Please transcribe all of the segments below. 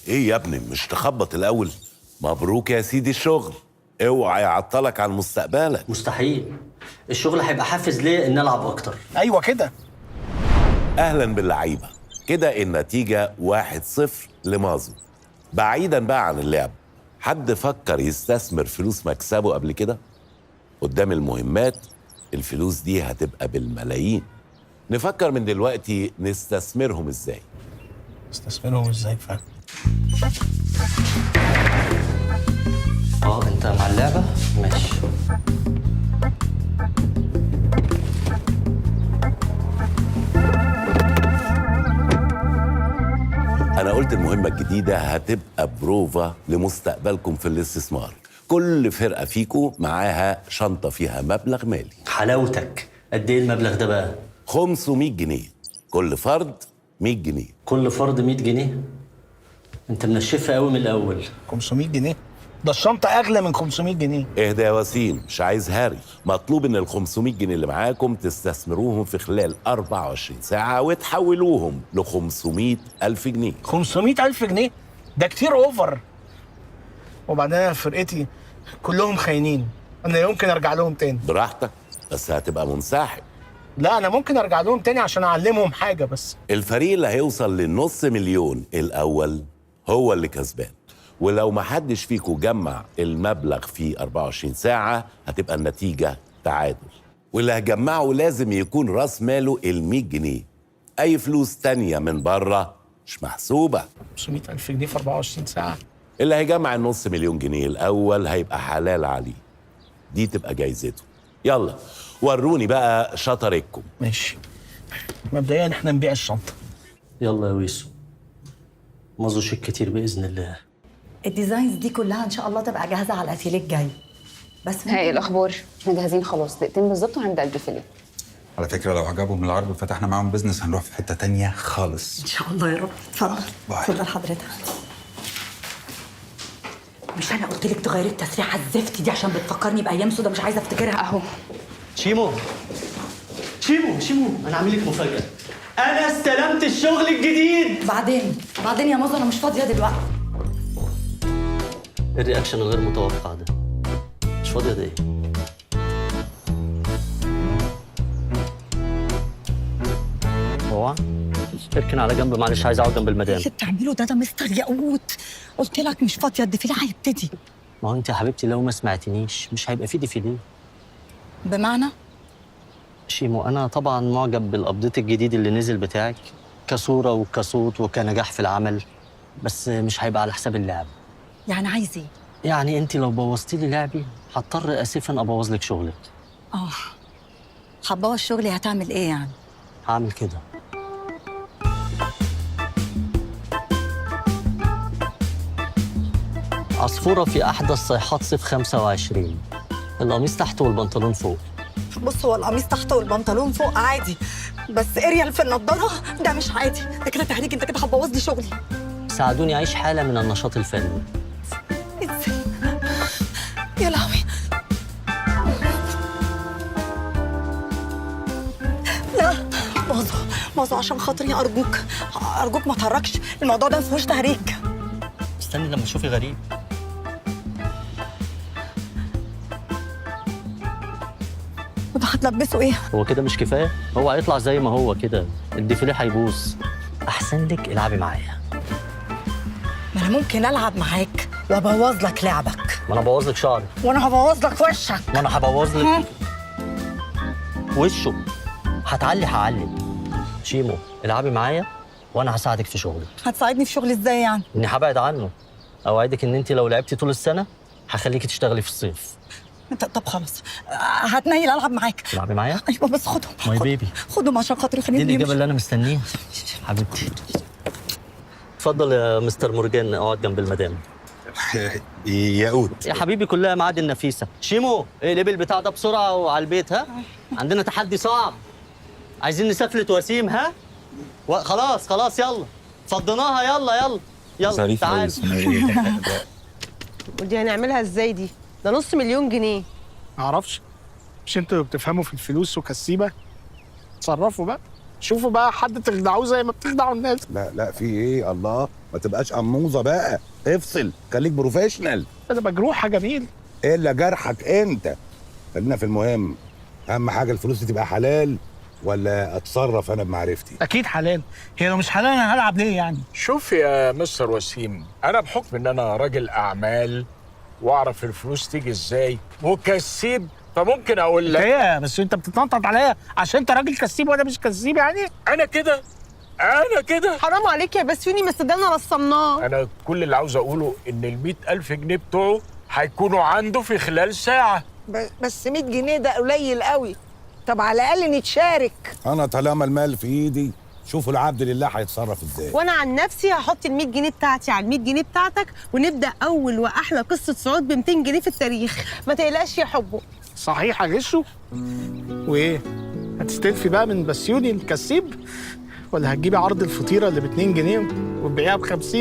ايه يا ابني مش تخبط الاول؟ مبروك يا سيدي الشغل، اوعى يعطلك عن مستقبلك. مستحيل، الشغل هيبقى حافز ليه ان العب اكتر. ايوه كده. اهلا باللعيبه. كده النتيجة 1-0 لمازو. بعيدا بقى عن اللعب، حد فكر يستثمر فلوس مكسبه قبل كده؟ قدام المهمات الفلوس دي هتبقى بالملايين. نفكر من دلوقتي نستثمرهم ازاي. نستثمرهم ازاي فعلا؟ انت مع اللعبة؟ ماشي. أنا قلت المهمة الجديدة هتبقى بروفا لمستقبلكم في الاستثمار. كل فرقة فيكم معاها شنطة فيها مبلغ مالي. حلاوتك، قد إيه المبلغ ده بقى؟ 500 جنيه، كل فرد 100 جنيه. كل فرد 100 جنيه؟ أنت منشفها قوي من الأول. 500 جنيه؟ ده الشنطة أغلى من 500 جنيه. اهدى يا وسيم، مش عايز هاري. مطلوب إن ال 500 جنيه اللي معاكم تستثمروهم في خلال 24 ساعة وتحولوهم ل 500,000 جنيه. 500,000 جنيه؟ ده كتير over. وبعدين أنا فرقتي كلهم خاينين، أنا يمكن أرجع لهم تاني. براحتك، بس هتبقى منسحب. لا أنا ممكن أرجع لهم تاني عشان أعلمهم حاجة بس. الفريق اللي هيوصل للنص مليون الأول هو اللي كسبان. ولو ما حدش فيكم جمع المبلغ في 24 ساعة هتبقى النتيجة تعادل. واللي هجمعه لازم يكون راس ماله ال 100 جنيه. أي فلوس تانية من بره مش محسوبة. 500,000 جنيه في 24 ساعة. اللي هيجمع النص مليون جنيه الأول هيبقى حلال عليه، دي تبقى جايزته. يلا وروني بقى شطارتكم. ماشي، مبدئيا احنا نبيع الشنطة. يلا يا ويسو، مازو شيك كتير بإذن الله. ال designs دي كلها ان شاء الله تبقى جاهزة على الاتيليه الجاي. بس هاي ايه الاخبار؟ احنا جاهزين خلاص، دقيقتين بالظبط وهنبدا الديفيليه. على فكرة لو عجبهم العرض وفتحنا معاهم business هنروح في حتة تانية خالص ان شاء الله يا رب. اتفضل اتفضل حضرتك. مش انا قلت لك تغيري التسريحه الزفت دي عشان بتفكرني بايام سودا مش عايزه افتكرها؟ اهو. شيمو شيمو شيمو، انا عامل لك مفاجاة، انا استلمت الشغل الجديد. بعدين بعدين يا مازو، انا مش فاضية دلوقتي. ال reaction الغير متوقع ده، مش فاضية ده ايه؟ اوعى اركن على جنب، معلش عايز اقعد جنب المدام. اللي بتعمله ده مستر ياقوت، قلت لك مش فاضية، الديفيليه هيبتدي. ما هو انت يا حبيبتي لو ما سمعتنيش مش هيبقى في ديفيليه. بمعنى؟ شيمو انا طبعا معجب بال update الجديد اللي نزل بتاعك، كصوره وكصوت وكنجاح في العمل، بس مش هيبقى على حساب اللعب. يعني عايز ايه؟ يعني انت لو بوظتي لي لعبي هضطر اسفا ابوظ لك شغلك. اه هتبوظ شغلي؟ هتعمل ايه يعني؟ هعمل كده. عصفورة في أحدث صيحات صيف 25، القميص تحت والبنطلون فوق. بص، هو القميص تحت والبنطلون فوق عادي، بس اريال في النضارة ده مش عادي، ده كده تهريج، انت كده هتبوظ لي شغلي. ساعدوني أعيش حالة من النشاط الفني. ازاي؟ يا لهوي، لا مازو مازو عشان خاطري ارجوك ارجوك ما تهرجش، الموضوع ده ما فيهوش تهريج. استني لما تشوفي غريب. وده هتلبسه ايه؟ هو كده مش كفاية؟ هو هيطلع زي ما هو كده، الديفيليه هيبوظ. احسن لك العبي معايا. ما انا ممكن العب معاك وابوظ لك لعبك. ما انا هبوظ لك شعرك. وانا هبوظ لك وشك. ما انا هبوظ لك وشه. هتعلي هعلي. شيمو العبي معايا وانا هساعدك في شغلك. هتساعدني في شغلي ازاي يعني؟ اني هبعد عنه. اوعدك ان انت لو لعبتي طول السنة هخليكي تشتغلي في الصيف. انت طب خلاص هتنيل العب معاك. تلعبي معايا؟ ايوه بس خدهم. my baby خدهم عشان خاطري، خليني. دي الاجابة اللي انا مستنيها حبيبتي. اتفضل يا مستر مرجان، اقعد جنب المدام. ياقوت يا حبيبي كلها معادن نفيسة. شيمو اقلبي البتاع ده بسرعة وعلى البيت. ها عندنا تحدي صعب، عايزين نسفلت وسيم. ها خلاص خلاص يلا فضيناها، يلا يلا يلا تعال. ودي هنعملها ازاي دي؟ ده 500,000 جنيه. معرفش، مش انتوا بتفهموا في الفلوس وكسيبه؟ اتصرفوا بقى. شوفوا بقى حد تخدعوه زي ما بتخدعوا الناس. لا لا، في ايه؟ الله، ما تبقاش قموزه بقى، افصل، خليك professional. انا مجروح يا جميل. الا جرحك انت. خلينا في المهم، اهم حاجة الفلوس دي تبقى حلال ولا اتصرف انا بمعرفتي؟ اكيد حلال، هي لو مش حلال انا هلعب ليه يعني؟ شوف يا مستر وسيم، انا بحكم ان انا راجل اعمال واعرف الفلوس تيجي ازاي وكسيب، فممكن اقول لك ايه؟ بس انت بتتنطط عليا عشان انت راجل كسيب وانا مش كسيب يعني؟ انا كده انا كده حرام عليك يا بسيوني، ما صدقنا رسمناه. انا كل اللي عاوز اقوله ان ال 100,000 جنيه بتوعه هيكونوا عنده في خلال ساعة. بس 100 جنيه ده قليل قوي. طب على الاقل نتشارك. انا طالما المال في ايدي، شوفوا العبد لله هيتصرف ازاي. وانا عن نفسي هحط ال 100 جنيه بتاعتي على ال 100 جنيه بتاعتك، ونبدا اول واحلى قصة صعود ب 200 جنيه في التاريخ. ما تقلقش يا حبه. صحيح هغشه؟ وايه؟ هتستلفي بقى من بسيوني الكسيب؟ ولا هتجيبي عرض الفطيره اللي ب 2 جنيه وتبيعيها ب 50؟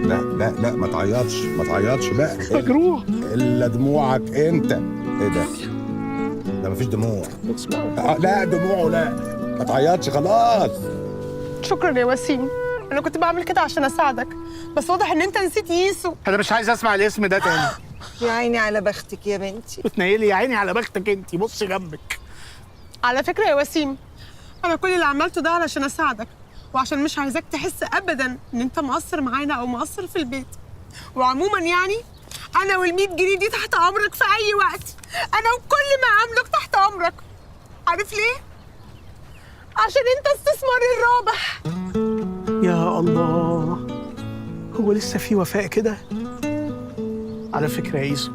لا لا لا، ما تعيطش، ما تعيطش بقى. مجروح. الا دموعك انت. ايه ده؟ ده مفيش دموع. لا دموع، لا ما تعيطش خلاص. شكرا يا وسيم، انا كنت بعمل كده عشان اساعدك، بس واضح ان انت نسيت يسو. انا مش عايز اسمع الاسم ده تاني. يا عيني على بختك يا بنتي. بتنيلي يا عيني على بختك انت، بصي جنبك. على فكرة يا وسيم، انا كل اللي عملته ده علشان اساعدك، وعشان مش عايزاك تحس ابدا ان انت مقصر معانا او مقصر في البيت. وعموما يعني انا وال 100 جنيه دي تحت امرك في اي وقت، انا وكل ما املك تحت امرك. عارف ليه؟ عشان انت استثماري الرابح. يا الله، هو لسه في وفاء كده؟ على فكرة يا ايسو،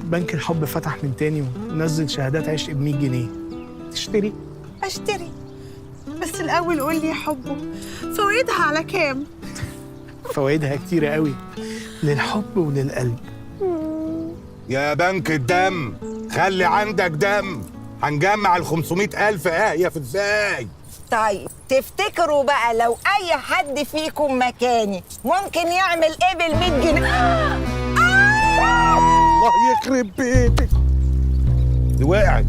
بنك الحب فتح من تاني ونزل شهادات عشق ب 100 جنيه. تشتري؟ اشتري، بس الاول قول لي يا حبه، فوائدها على كام؟ فوائدها كتيرة قوي، للحب وللقلب. يا بنك الدم، خلي عندك دم، هنجمع ال 500,000 اهيه في ازاي؟ طيب تفتكروا بقى لو اي حد فيكم مكاني ممكن يعمل ايه بال 100 جنيه؟ الله يخرب بيتك، دي وقعت.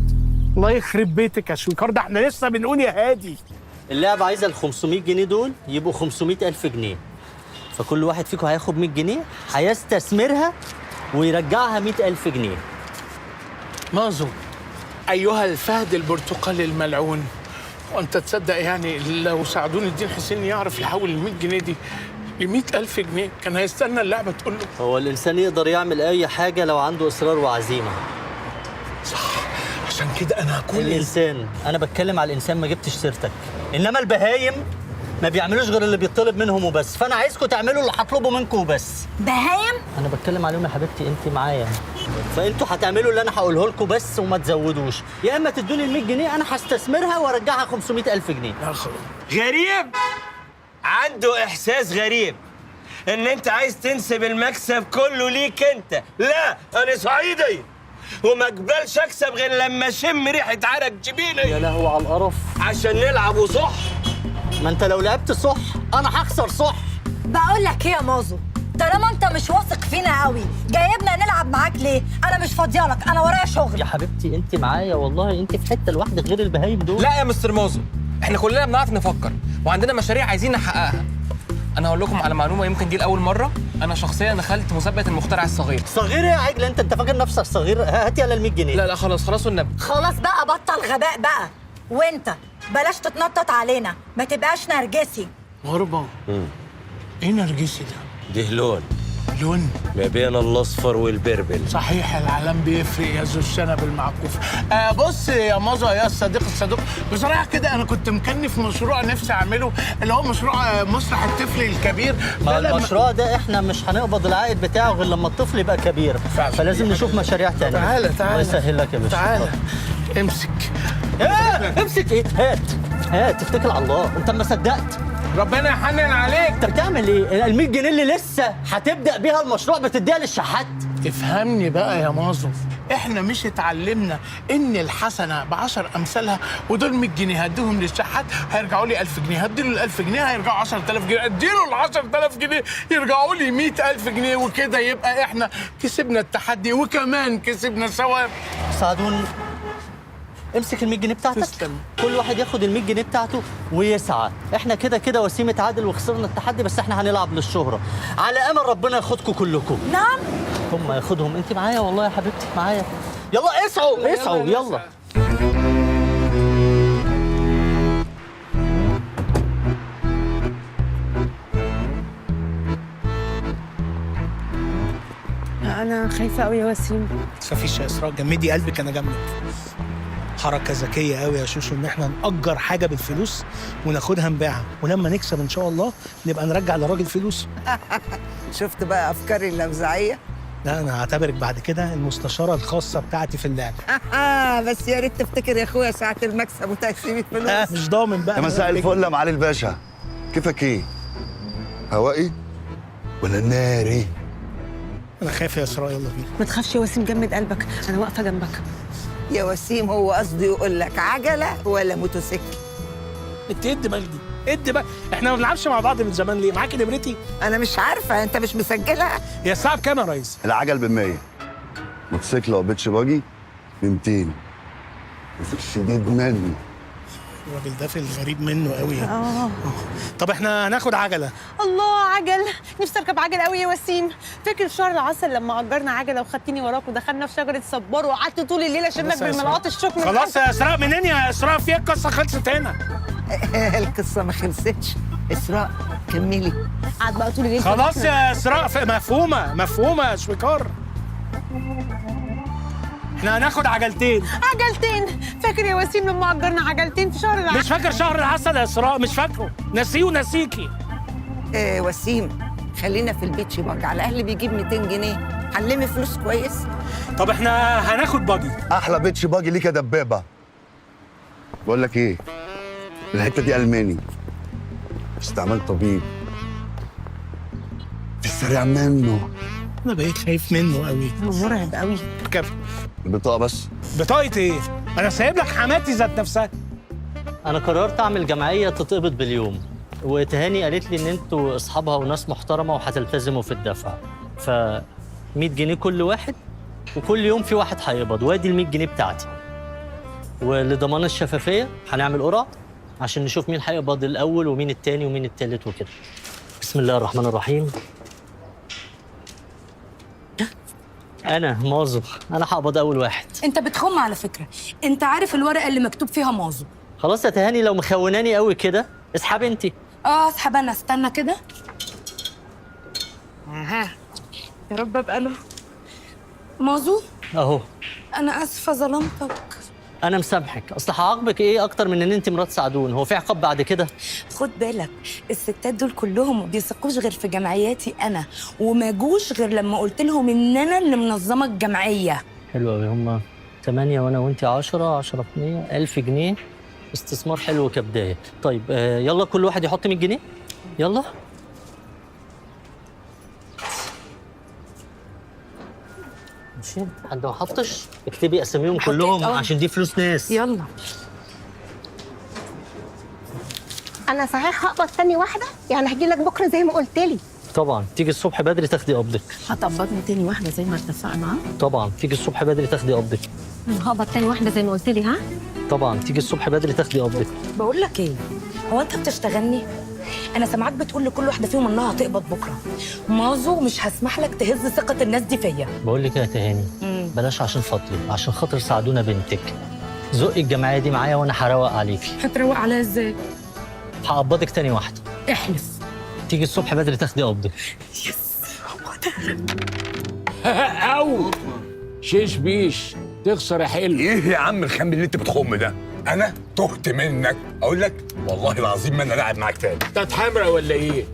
الله يخرب بيتك يا شويكار، ده احنا لسه بنقول يا هادي. اللعبة عايزه ال 500 جنيه دول يبقوا 500,000 جنيه، فكل واحد فيكم هياخد 100 جنيه هيستثمرها ويرجعها 100,000 جنيه. مازو، أيها الفهد البرتقالي الملعون، وأنت تصدق يعني لو سعدون الدين حسين يعرف يحول ال 100 جنيه دي ل 100,000 جنيه كان هيستنى اللعبة تقول له؟ هو الإنسان يقدر يعمل أي حاجة لو عنده إصرار وعزيمة. صح، عشان كده أنا هكون الإنسان. أنا بتكلم على الإنسان، ما جبتش سيرتك. إنما البهايم ما بيعملوش غير اللي بيطلب منهم وبس، فأنا عايزكم تعملوا اللي هطلبه منكم وبس. بهايم؟ أنا بتكلم عليهم يا حبيبتي، أنت معايا. فأنتوا هتعملوا اللي أنا هقوله لكم بس وما تزودوش، يا إما تدوني ال 100 جنيه أنا هستثمرها وأرجعها 500,000 جنيه. لا خلاص. غريب، عنده إحساس غريب إن أنت عايز تنسب المكسب كله ليك أنت. لا، أنا صعيدي وما اقبلش أكسب غير لما أشم ريحة عرق جبيني. يا لهوي على القرف. عشان نلعبوا صح. ما انت لو لعبت صح انا هخسر صح. بقول لك ايه يا مازو، طالما انت مش واثق فينا قوي جايبنا نلعب معاك ليه؟ انا مش فاضيالك، انا ورايا شغل. يا حبيبتي انت معايا والله، انت في حتة لوحدك غير البهايم دول. لا يا مستر مازو، احنا كلنا بنعرف نفكر وعندنا مشاريع عايزين نحققها. انا هقول لكم على معلومة يمكن دي لاول مرة، انا شخصيا دخلت مسابقة المخترع الصغير. صغير يا عجله انت فاكر نفسك صغير؟ هات يلا ال 100 جنيه. لا لا خلاص خلاص والنبي. خلاص بقى، بطل غباء بقى، وانت بلاش تتنطط علينا، ما تبقاش نرجسي. غربة. ايه نرجسي ده؟ ده لون. لون؟ ما بين الاصفر وال purple. صحيح، العلم بيفرق يا ذو الشنب المعكوف. بص يا مازو يا الصديق الصدوق، بصراحة كده انا كنت مكنف مشروع نفسي اعمله، اللي هو مشروع مسرح الطفل الكبير. ما المشروع ده احنا مش هنقبض العائد بتاعه غير لما الطفل يبقى كبير، فلازم نشوف مشاريع تانية. تعالى تعالى، الله يسهل لك يا باشا. تعالى امسك. ايه امسك ايه؟ هات هات، اتكل على الله، انت ما صدقت. ربنا يحنن عليك. انت بتعمل ايه؟ ال 100 جنيه اللي لسه هتبدا بيها المشروع بتديها للشحات؟ تفهمني بقى يا مازو، احنا مش اتعلمنا ان الحسنة ب10 امثالها، ودول 100 جنيه هديهم للشحات هيرجعوا لي 1000 جنيه، هديله ال 1000 جنيه هيرجعوا 10000 جنيه، اديله ال 10000 جنيه يرجعوا لي 100000 جنيه، وكده يبقى احنا كسبنا التحدي وكمان كسبنا ثواب. سعدون، امسك ال 100 جنيه بتاعتك. تسلم. كل واحد ياخد ال 100 جنيه بتاعته ويسعى. احنا كده كده وسيم اتعادل وخسرنا التحدي، بس احنا هنلعب للشهره على امل ربنا ياخدكم كلكم. نعم هم ياخدهم. انت معايا والله يا حبيبتي معايا. يلا اسعوا اسعوا يلا. انا خايفة قوي يا وسيم. ما تخافيش يا اسراء، جمدي قلبك انا جنبك. حركة ذكية قوي يا شوشو ان احنا نأجر حاجة بالفلوس وناخدها نبيعها، ولما نكسب ان شاء الله نبقى نرجع للراجل فلوس. شفت بقى افكاري اللوزعيه؟ لا انا هعتبرك بعد كده المستشارة الخاصة بتاعتي في اللعبة. بس يا ريت تفتكر يا اخويا ساعة المكسب وتقسيم الفلوس. مش ضامن بقى. يا مساء الفل يا معالي الباشا، كيفك ايه؟ هوائي ولا ناري؟ انا خايف يا اسراء، يلا بينا. ما تخافش يا وسيم، جمد قلبك، انا واقفة جنبك. يا وسيم هو قصده يقول لك عجله ولا موتوسيكل. انت ايه الدماغ دي؟ ايه الدماغ؟ احنا ما بنلعبش مع بعض من زمان ليه؟ معاكي نمرتي؟ انا مش عارفه، انت مش مسجلها؟ هي الساعة بكام يا ريس؟ العجل ب 100، موتوسيكل او beach buggy ب 200. شديد مني الراجل ده في الغريب منه قوي. طب احنا هناخد عجله. الله عجل، نفسي اركب عجل قوي يا وسيم. فاكر في شهر العسل لما اجرنا عجله وخدتني وراك ودخلنا في شجرة صبار وقعدت طول الليل اشمك بالملعقه الشوك؟ خلاص يا اسراء، منين يا اسراء؟ في القصة خلصت هنا. القصة ما خلصتش اسراء، كملي. قعد بقى طول الليل. خلاص يا اسراء، مفهومه مفهومه يا شويكار. احنا هناخد عجلتين. عجلتين؟ فاكر يا وسيم لما اجرنا عجلتين في شهر العسل؟ مش فاكر شهر العسل يا اسراء، مش فاكره، نسيه ونسيكي. ايه وسيم، خلينا في ال beach buggy، على الاقل بيجيب 200 جنيه، علمي فلوس كويس. طب احنا هناخد buggy. احلى beach buggy ليك يا دبابة. بقول لك ايه، الحتة دي الماني، استعمال طبيب، في السريع منه. انا بقيت خايف منه قوي، مرعب قوي. اركبي. البطاقة بس. بطاقة ايه؟ انا سايب لك حماتي ذات نفسها. انا قررت اعمل جمعية تتقبض باليوم، وتهاني قالت لي ان انتوا اصحابها وناس محترمه وهتلتزموا في الدفع، ف 100 جنيه كل واحد، وكل يوم في واحد هيقبض، وادي ال 100 جنيه بتاعتي. ولضمان الشفافية هنعمل قرعه عشان نشوف مين هيقبض الاول ومين التاني ومين التالت وكده. بسم الله الرحمن الرحيم. أنا مازو، أنا هقبض أول واحد. أنت بتخم على فكرة، أنت عارف الورقة اللي مكتوب فيها مازو. خلاص يا تهاني، لو مخوناني قوي كده اسحبي أنت. أسحب أنا، استنى كده. يا رب أبقى أنا. مازو؟ أهو. أنا آسفة ظلمتك. أنا مسامحك، أصل هعاقبك إيه أكتر من إن أنت مرات سعدون؟ هو في عقاب بعد كده؟ خد بالك، الستات دول كلهم ما بيثقوش غير في جمعياتي أنا، وما جوش غير لما قلت لهم إن أنا اللي منظمة الجمعية. حلو أوي، هما 8 وأنا وأنت 10، 10 في 100، 1000 جنيه، استثمار حلو كبداية. طيب يلا كل واحد يحط 100 جنيه، يلا. ماشي، حد ما حطش؟ اكتبي اساميهم كلهم عشان دي فلوس ناس. يلا. انا صحيح هقبض ثاني واحدة، يعني هجي لك بكره زي ما قلت لي. طبعا تيجي الصبح بدري تاخدي قبضك. هتقبضني تاني واحدة زي ما اتفقنا؟ طبعا تيجي الصبح بدري تاخدي قبضك. هقبض تاني واحدة زي ما قلت لي. ها؟ طبعا تيجي الصبح بدري تاخدي قبضك. بقول لك ايه، هو انت بتشتغلني؟ انا سامعاك بتقول لكل واحدة فيهم انها هتقبض بكره. مازو مش هسمح لك تهز ثقة الناس دي فيا. بقول لك يا تهاني، بلاش عشان خاطري، عشان خاطر سعدونا بنتك. زقي الجمعية دي معايا وانا هروق عليكي. هتروق عليا ازاي؟ هقبضك تاني واحدة. احلف. تيجي الصبح بدري تاخدي قبضك. yes هو ده. او شيش بيش تخسر يا حلو. ايه يا عم الخم اللي انت بتخم ده؟ انا تهت منك، اقول لك والله العظيم ما انا لاعب معاك تاني. انت حمرا ولا ايه؟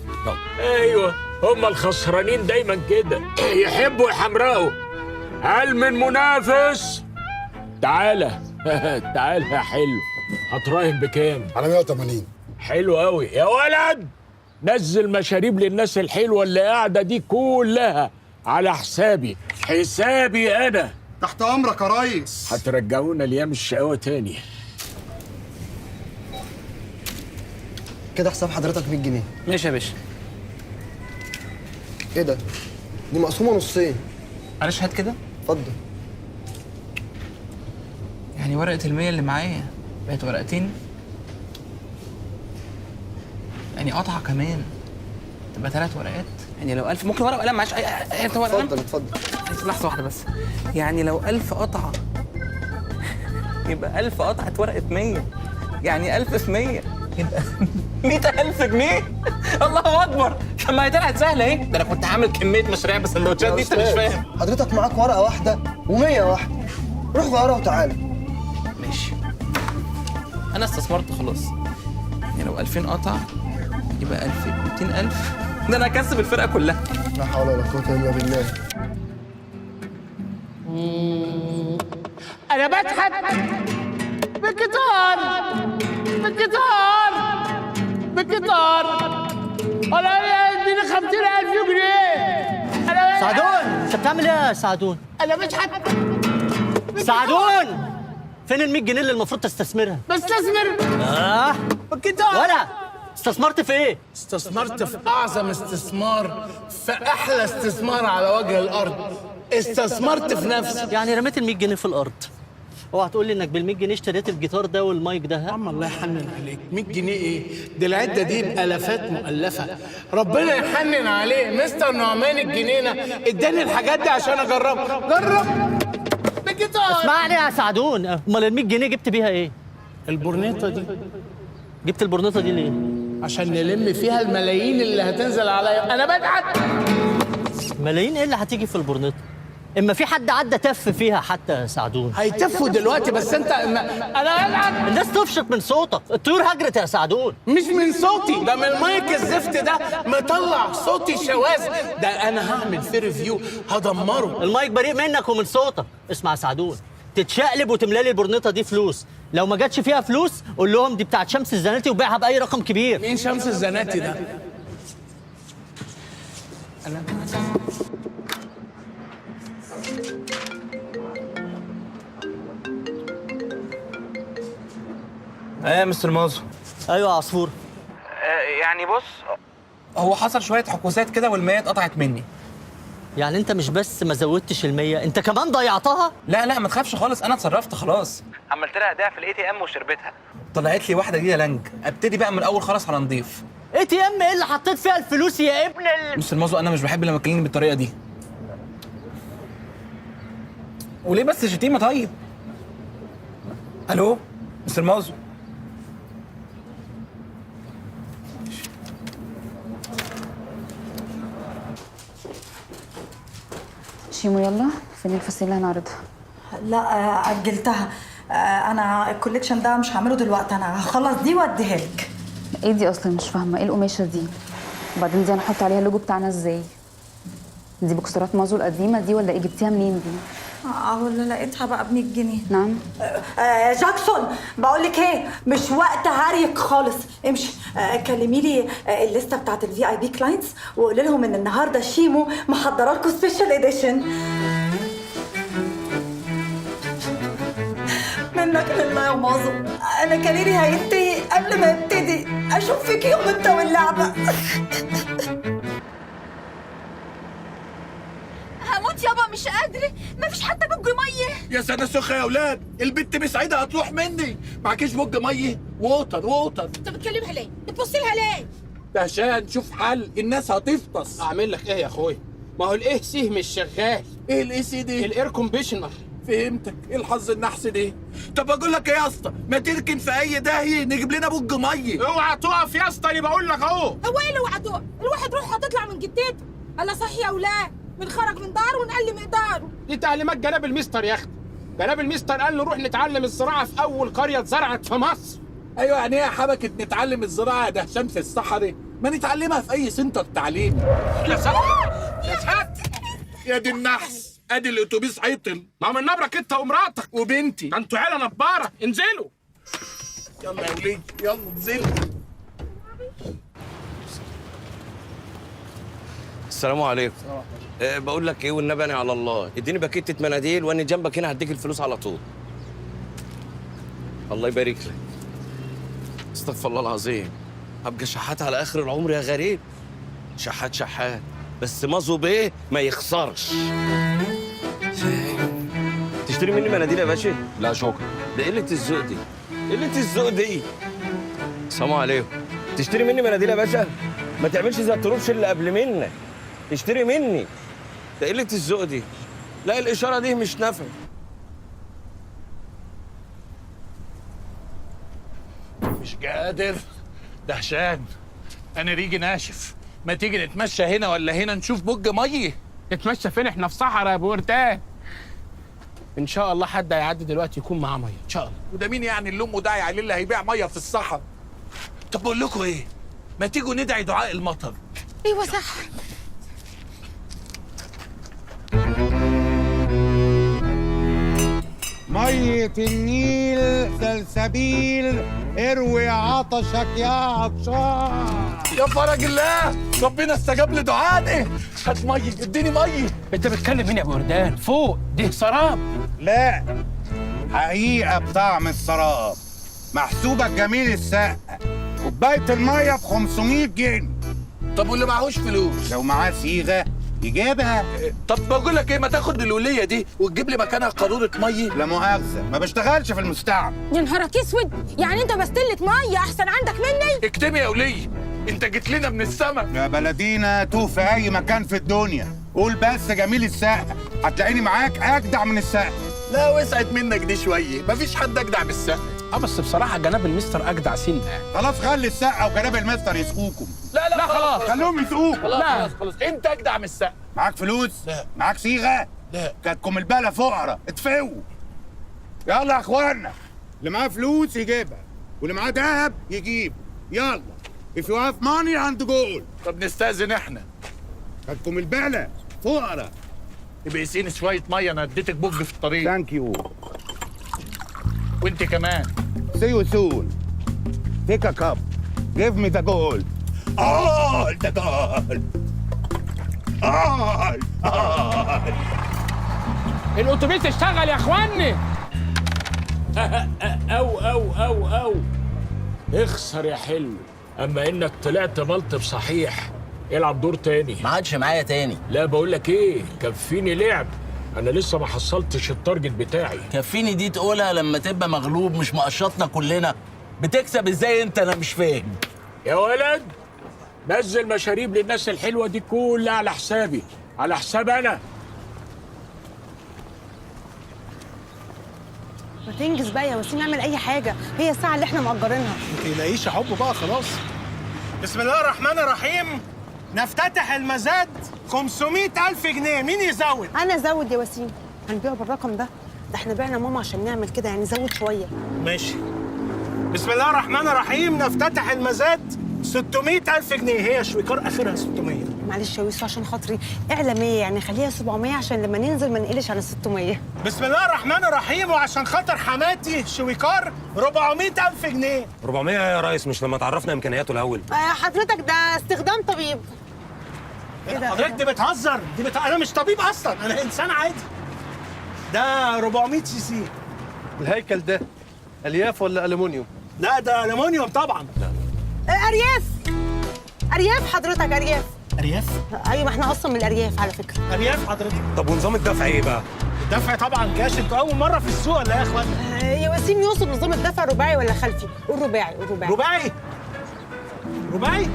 ايوه هم الخسرانين دايما كده، يحبوا يحمرقوا. هل من منافس؟ تعالى تعالى يا حلو. هتراهن بكام؟ على 180. حلو قوي يا ولد، نزل مشاريب للناس الحلوة اللي قاعدة دي كلها على حسابي، حسابي انا. تحت امرك يا ريس. هترجعونا ليام الشقاوة تاني. كده حساب حضرتك 100 جنيه. ماشي يا باشا. ايه ده؟ دي مقسومة نصين. معلش هات كده. اتفضل. يعني ورقة المية اللي معايا بقت ورقتين، يعني قطعه كمان تبقى 3 ورقات. يعني لو 1000 ممكن ورقة وقلم، معلش اي ورقة وقلم. اتفضل اتفضل. لحظة واحدة بس. يعني لو 1000 قطعه يبقى 1000 قطعه ورقة 100، يعني 1000 في 100 يبقى 100,000 جنيه. الله اكبر. طب ما هي طلعت سهلة اهي. ده انا كنت عامل كمية مشاريع بالسندوتشات دي، انت مش فاهم. حضرتك معاك ورقة واحدة و100 واحدة، روح غيرها وتعالى. ماشي، انا استثمرت خلاص. يعني لو 2000 قطعه يبقى 2000 200,000. ده انا هكسب الفرقة كلها. لا حول ولا قوة الا بالله. انا بضحك بالجيتار بالجيتار بالجيتار. انا اديني 50,000 جنيه. انا سعدون، انت بتعمل ايه يا سعدون؟ انا بضحك. سعدون، فين ال 100 جنيه اللي المفروض تستثمرها؟ بستثمر بالجيتار. ولا استثمرت في ايه؟ استثمرت في اعظم استثمار، في احلى استثمار على وجه الارض. استثمرت في نفسي. يعني رميت ال 100 جنيه في الارض. اوعى تقول لي انك بال 100 جنيه اشتريت الجيتار ده والمايك ده. ها؟ عم الله يحنن عليك، 100 جنيه ايه؟ دي العدة دي بالافات مؤلفه. ربنا يحنن عليه مستر نعمان الجنينة اداني الحاجات دي عشان اجربها. جرب بالجيتار. اسمعني يا سعدون، امال ال 100 جنيه جبت بيها ايه؟ البورنيطه دي. جبت البورنيطه دي ليه؟ عشان نلم فيها الملايين اللي هتنزل عليا. انا بضحك. ملايين ايه اللي هتيجي في البورنيطه؟ اما في حد عدى تف فيها حتى يا سعدون. هيتفوا دلوقتي، بس انت انا بضحك. الناس تفشط من صوتك، الطيور هجرت يا سعدون. مش من صوتي، ده من المايك الزفت ده مطلع صوتي شواذ. ده انا هعمل فيه review هدمره. المايك بريء منك ومن صوتك. اسمع يا سعدون، تتشقلب وتملالي البورنيطه دي فلوس. لو ما جاتش فيها فلوس قول لهم دي بتاعت شمس الزناتي وبيعها باي رقم كبير. مين شمس الزناتي ده؟ انا ايه يا مستر مازو؟ ايوه يا عصفور. يعني بص، هو حصل شوية حكوسات كده والمية اتقطعت مني. يعني انت مش بس ما زودتش المية، انت كمان ضيعتها؟ لا لا ما تخافش خالص، انا اتصرفت خلاص. عملت لها اداء في ال ATM وشربتها. طلعت لي واحدة جديدة لانج. ابتدي بقى من الاول خالص على نضيف. ATM ايه اللي حطيت فيها الفلوس يا ابن ال مستر مازو، انا مش بحب لما تكلمني بالطريقة دي. وليه بس شتيمه؟ طيب. الو مستر مازو. شيمو يلا، فين الفسيله اللي هنعرضها؟ لا اجلتها. انا ال collection ده مش هعمله دلوقتي، انا هخلص دي واديها لك. ايه دي اصلا؟ مش فاهمه ايه القماشه دي؟ وبعدين دي هنحط عليها اللوجو بتاعنا ازاي؟ دي بوكسرات مازو القديمة دي ولا ايه؟ جبتيها منين دي؟ ولا لقيتها بقى ب 100 جنيه. نعم. جاكسون، بقول لك ايه، مش وقت هريك خالص. امشي كلمي لي الليستة بتاعت ال VIP clients وقولي لهم ان النهارده شيمو محضرة لكم special edition. منك لله يا مازو، انا career ي هينتهي قبل ما يبتدي. اشوف فيك يوم انت واللعبة. هموت يابا، مش قادرة، مفيش حتى بوج مية. يا سنة سخة يا اولاد، البت مسعدة هتروح مني. معكيش بوج مية؟ water water. انت بتكلمها ليه؟ بتبص لها ليه؟ ده عشان شوف حل، الناس هتفطس. اعمل لك ايه يا اخويا؟ ما هو ال AC مش شغال. ايه ال AC دي؟ ال air conditioner. فهمتك، ايه الحظ النحس ده؟ طب اقول لك ايه يا اسطى، ما تركن في اي داهية نجيب لنا بوج مية. اوعى تقف يا اسطى، انا بقول لك اهو. هو ايه اللي اوعى تقف؟ الواحد روحه هتطلع من جتته. الله صح يا اولاد، من خرج من داره ونقل مقداره. دي تعليمات جناب المستر يا اختي. جناب المستر قال نروح نتعلم الزراعة في اول قرية اتزرعت في مصر. ايوه، يعني ايه حبكة نتعلم الزراعة يا دهشان في الصحراء؟ ما نتعلمها في اي center تعليمي. يا ساتر يا ساتر، يا دي النحس، ادي الاتوبيس عطل. ما من نبرك انت ومراتك وبنتي، ده انتوا عيله نباره. انزلوا يلا يا وليد، يلا انزلوا. السلام عليكم. بقول لك ايه، والنبي انا على الله، اديني باكيتة مناديل وانا جنبك هنا هديك الفلوس على طول. الله يبارك لك. استغفر الله العظيم، هبقى شحات على اخر العمر يا غريب. شحات شحات، بس مازو بيه ما يخسرش. تشتري مني مناديل يا باشا؟ لا شكرا. ده قلة الذوق دي، قلة الذوق دي. السلام عليكم. تشتري مني مناديل يا باشا؟ ما تعملش زي الطروبش اللي قبل منك. اشتري مني. ده قلة الذوق دي. لا الإشارة دي مش نافعة. مش قادر دهشان، أنا ريجي ناشف. ما تيجي نتمشى هنا ولا هنا نشوف بج مية؟ نتمشى فين؟ احنا في صحراء يا ابو وردان. ان شاء الله حد هيعدي دلوقتي يكون معاه مية ان شاء الله. وده مين يعني اللي امه داعي عليه اللي هيبيع مية في الصحراء؟ طب بقول لكم ايه، ما تيجوا ندعي دعاء المطر. ايوه صح. مية النيل سلسبيل، اروي عطشك يا عطشان. يا فرج الله، ربنا استجاب لدعائي. هات مية، اديني مية. انت بتكلم مين يا ابو وردان؟ فوق ده سراب. لا حقيقة بطعم السراب، محسوبك جميل السقا. كوباية المية ب 500 جنيه. طب واللي معهوش فلوس؟ لو معاه صيغة يجيبها. طب بقول لك ايه، ما تاخد الوليه دي وتجيب لي مكانها قارورة مية. لا مؤاخذة، ما بشتغلش في المستعمل. يا نهارك اسود، يعني انت بستلة مية احسن عندك مني؟ اكتمي يا وليه، انت جيت لنا من السما. يا بلدينا توه في اي مكان في الدنيا، قول بس جميل السقا هتلاقيني معاك اجدع من السقا. لا وسعت منك دي شوية، مفيش حد اجدع من السقا. بس بصراحة جناب المستر اجدع سنة. خلاص خلي السقا وجناب المستر يسقوكم. لا لا خلاص خلوهم يسقوكم. خلاص خلاص خلاص، انت اجدع من السقا. معاك فلوس؟ لا. معاك صيغة؟ لا. كاتكم البلا فقرا، ادفعوا. يلا يا اخوانا، اللي معاه فلوس يجيبها واللي معاه دهب يجيب. يلا if you have money and gold. طب نستأذن احنا. كاتكم البلا فقرا. يبقى يسقيني شوية مية، انا اديتك بوج في الطريق. thank you. وانت كمان. See you soon. Take a cup. Give me the gold. All the gold. All, all. الاتوبيس اشتغل يا اخواني. او او او او اخسر يا حلو. اما انك طلعت ملط صحيح، العب دور تاني. ما عادش معايا تاني. لا بقول لك ايه، كفيني لعب، انا لسه ما حصلتش ال target بتاعي. كفيني دي تقولها لما تبقى مغلوب، مش مقشطنا كلنا. بتكسب ازاي انت؟ انا مش فاهم. يا ولد نزل مشاريب للناس الحلوة دي كلها على حسابي، على حساب انا. ما تنجز بقى يا وسيم، اعمل اي حاجة، هي الساعة اللي احنا مأجرينها. ما تقلقيش يا حب بقى خلاص. بسم الله الرحمن الرحيم، نفتتح المزاد. 500,000 جنيه، مين يزود؟ أنا أزود يا وسيم. هنبيعه بالرقم ده؟ ده احنا بعنا ماما عشان نعمل كده، يعني زود شوية. ماشي. بسم الله الرحمن الرحيم، نفتتح المزاد. 600,000 جنيه. هي شويكار آخرها 600. معلش يا ويسو عشان خاطري اعلى 100، يعني خليها 700 عشان لما ننزل ما نقلش عن 600. بسم الله الرحمن الرحيم، وعشان خاطر حماتي شويكار 400,000 جنيه. 400 يا ريس، مش لما تعرفنا إمكانياته الأول. حضرتك ده استخدام طبيب. إيه ده؟ حضرتك دي بتهزر، انا مش طبيب اصلا، انا انسان عادي. ده 400 سي سي. الهيكل ده الياف ولا الومنيوم؟ لا ده الومنيوم طبعا. لا ارياف. ارياف حضرتك، ارياف. ارياف؟ ايوه ما احنا اصلا من الارياف على فكرة. ارياف حضرتك. طب ونظام الدفع ايه بقى؟ الدفع طبعا كاش. انتوا اول مرة في السوق ولا ايه يا اخوانا؟ يا وسيم يوصف نظام الدفع رباعي ولا خلفي؟ قول رباعي، قول رباعي. رباعي؟ رباعي؟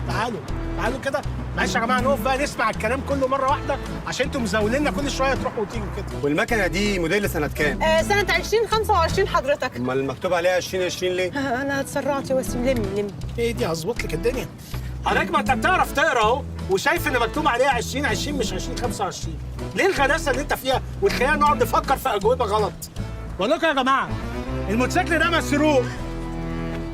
تعالوا تعالوا كده. معلش يا جماعة نقف بقى نسمع الكلام كله مرة واحدة عشان انتوا مزوليننا كل شوية تروحوا وتيجوا كده. والمكنه دي موديل سنة كام؟ سنة 2025 حضرتك. امال المكتوب عليها 2020 ليه؟ انا اتسرعت يا وسيم. لم لم. ايه دي؟ هظبط لك الدنيا. حضرتك ما انت بتعرف تقرا اهو، وشايف ان مكتوب عليها 2020 مش 2025. ليه الغلاسه اللي انت فيها وتخلينا نقعد نفكر في اجوبه غلط؟ بقول لكم يا جماعة الموتوسيكل ده مسروق.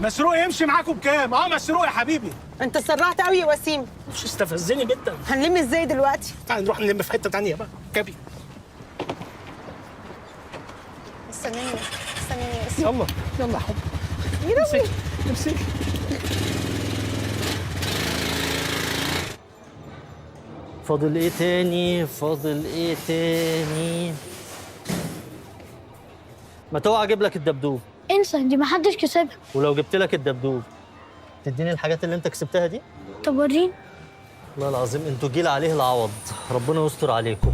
مسروق يمشي معاكم بكام؟ مسروق يا حبيبي. انت سرعت قوي يا وسيم. مش استفزني جدا. هنلم ازاي دلوقتي؟ تعالى نروح نلم في حتة ثانية بقى. كبي. استناني استناني يا وسيم. يلا يلا يا حبيبي. امسكي امسكي. فاضل ايه تاني؟ فاضل ايه تاني؟ ما توعى اجيب لك الدبدوب. انسى دي ما حدش كسبها. ولو جبت لك الدبدوب تديني الحاجات اللي انت كسبتها دي؟ طب وريني. والله العظيم انتوا جيل عليه العوض، ربنا يستر عليكم.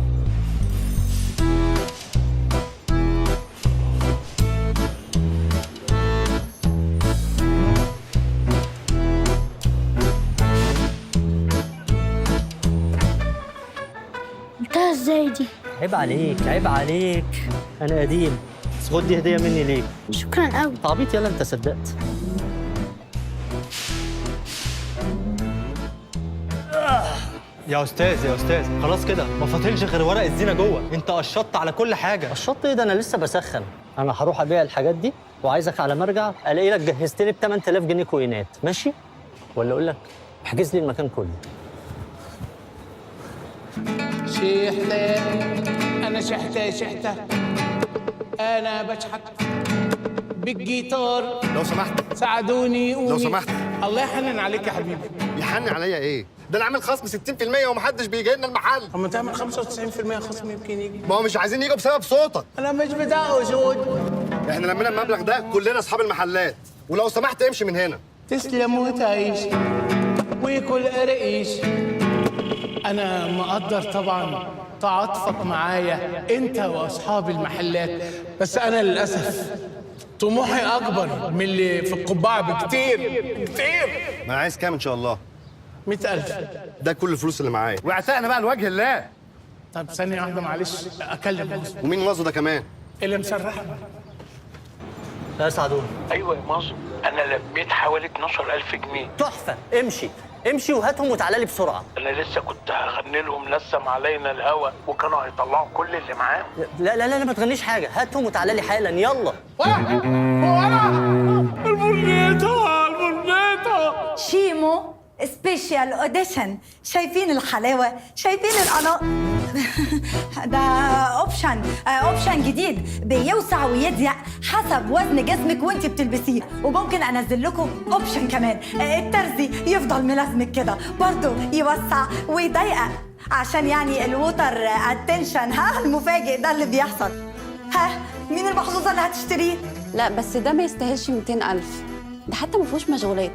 ازاي دي؟ عيب عليك، عيب عليك، انا قديم. بس خد دي هديه مني ليك. شكرا قوي. تعبيط يلا، انت صدقت. يا استاذ يا استاذ، خلاص كده ما فاضلش غير ورق الزينة جوه، انت قشطت على كل حاجة. قشطت ايه ده؟ انا لسه بسخن. انا هروح ابيع الحاجات دي وعايزك على ما ارجع الاقي لك جهزت لي ب 8000 جنيه كوينات، ماشي؟ ولا اقول لك احجز لي المكان كله. شحتة، أنا شحتة شحتة، أنا بشحت بالجيتار. لو سمحت ساعدوني قومي. لو سمحت. الله يحنن عليك يا حبيبي. يحنن عليا ايه؟ ده انا عامل خصم 60% ومحدش بيجي لنا المحل. طب ما تعمل 95% خصم يمكن يجي. ما هو مش عايزين يجوا بسبب صوتك. انا مش بتاع اسود. احنا لمينا المبلغ ده كلنا اصحاب المحلات، ولو سمحت امشي من هنا. تسلم وتعيش وكل قرقيش. انا مقدر طبعا تعاطفك معايا انت واصحاب المحلات، بس انا للاسف طموحي اكبر من اللي في القبعة بكتير كتير. ما انا عايز كام ان شاء الله؟ 100,000. ده كل الفلوس اللي معايا، واعتقنا بقى لوجه الله. طب ثانية واحدة معلش أكلم مازو. ومين مازو ده كمان؟ اللي مسرحنا. لا سعدون. أيوة يا مازو، أنا لميت حوالي 12,000 جنيه. تحفة، امشي امشي وهاتهم وتعالى لي بسرعة. أنا لسه كنت هغني لهم نسم علينا الهوى وكانوا هيطلعوا كل اللي معاهم. لا لا لا ما تغنيش حاجة، هاتهم وتعالى لي حالا يلا. ولا البرنيطة البرنيطة. شيمو special edition، شايفين الحلاوة؟ شايفين القناة؟ ده option جديد بيوسع ويضيق حسب وزن جسمك وانت بتلبسيه، وممكن انزل لكم option كمان الترزي يفضل ملازمك كده برضه يوسع ويضيق عشان يعني ال water attention. ها المفاجئ ده اللي بيحصل. ها مين المحظوظه اللي هتشتريه؟ لا بس ده ما يستاهلش 200,000، ده حتى ما فيهوش مشغولات.